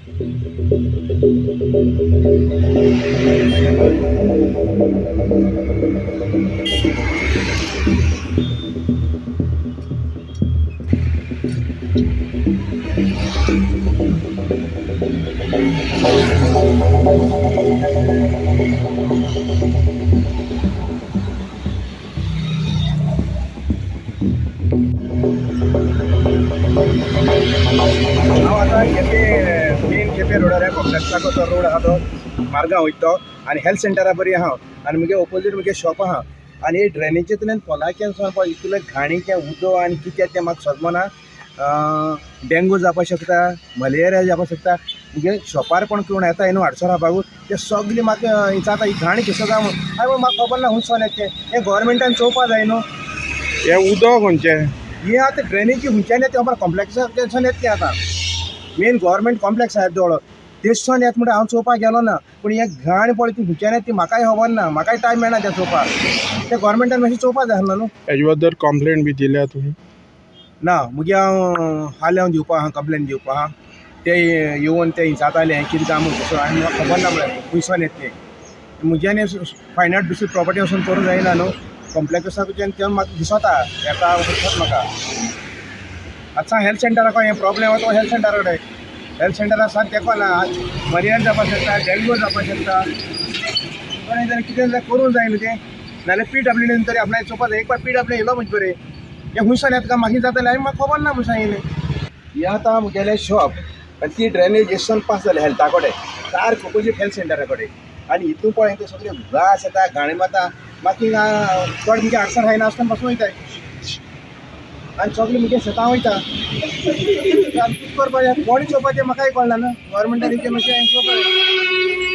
हांव आतां केपें, मेन केपें रोडार, कॉम्प्लेक्साको तो रोड आहा तो मार्गां वयता तो आनी हेल्थ सेंटरा बरी आहा आनी मुगे ओपोजीट मुगे शॉप आहा. आनी हे ड्रेनेजींतल्यान पोंदाचें पळय इतलें घाणीचें उदक आनी कितें तें म्हाका समजना. डेंगू जावपाक शकता, मलेरिया जावपाक शकता. मुगे शॉपार कोण कोण येता न्हू हाडसर हापाकू ते सगळे म्हाका विचारता ही घाण कसो काय म्हूण. हांवें म्हाका खबर ना हुंयसान येता तें. हें गोवोरमेंटान चोवपा जाय न्हू. हे उदक खंयचें? हें आतां ड्रेनेजी खंयच्यान येता तें कॉम्प्लेक्सांतल्यान येता तें. आतां मेन गोवोरमेंट कॉम्प्लेक्स आहा जवळ तेजसान येता म्हणटा. हांव चोवपाक गेलो ना, पूण हें घाण पळय ती खंयच्यान येता ती म्हाकाय खबर ना. म्हाकाय टायम मेळना तें चोवपाक. तें गोवोरमेंटान मातशें चोवपा जाय आसलो न्हू. हेजे बद्दल कंप्लेन बी दिल्या तुमी? ना, मुगे हांव हाल हांव दिवपा आहा, कंप्लेन दिवपा आहा. ते येवन ते विचारताले हें कितें काय म्हूण कसो. आनी म्हाका खबर ना म्हळ्यार खुंयसान येता तें. मुज्यान फायन आर्ट दुसरी प्रॉपर्टी वचून करूंक जायना न्हू. कॉम्प्लेक्साच्यान तें म्हाका दिसता येता दिसता म्हाका. आतां हेल्थ सेंटराक हें प्रॉब्लेम आहा तो हेल्थ सेंटरा कडेन, हेल्थ सेंटरा सांग तेंको ना. मलेरिया जावपाक शकता, डेंगू जावपाक शकता. कोणें जाल्यार कितें जाल्यार करूंक जाय न्हू तें. नाजाल्यार पीडब्ल्यूडीन तरी आपणाक चोवपा जाय. एक पावट पीडब्ल्यू येयलो म्हणजे बरें. हें खुंयसान येता काय मागीर जाता जाल्यार म्हाका खबर ना म्हणून सांगिल्लें. हें आतां मुगेलें शॉप आनी ती ड्रेनेज हेसान पास जाली हेल्था कडेन, सारको ओपोजीट हेल्थ सेंटरा कडेन. आनी हितून पळय तें सगळें वास येता, घाण मारता. मागीर चड मुगे हाडसर खायना आसतना बसून वयताय आनी सगळें मुगे शेतां वयता. कितें करपाचें, कोणें चोवपाचें म्हाकाय कळना न्हू. गोवोरमेंटान मातशें चोवपाक.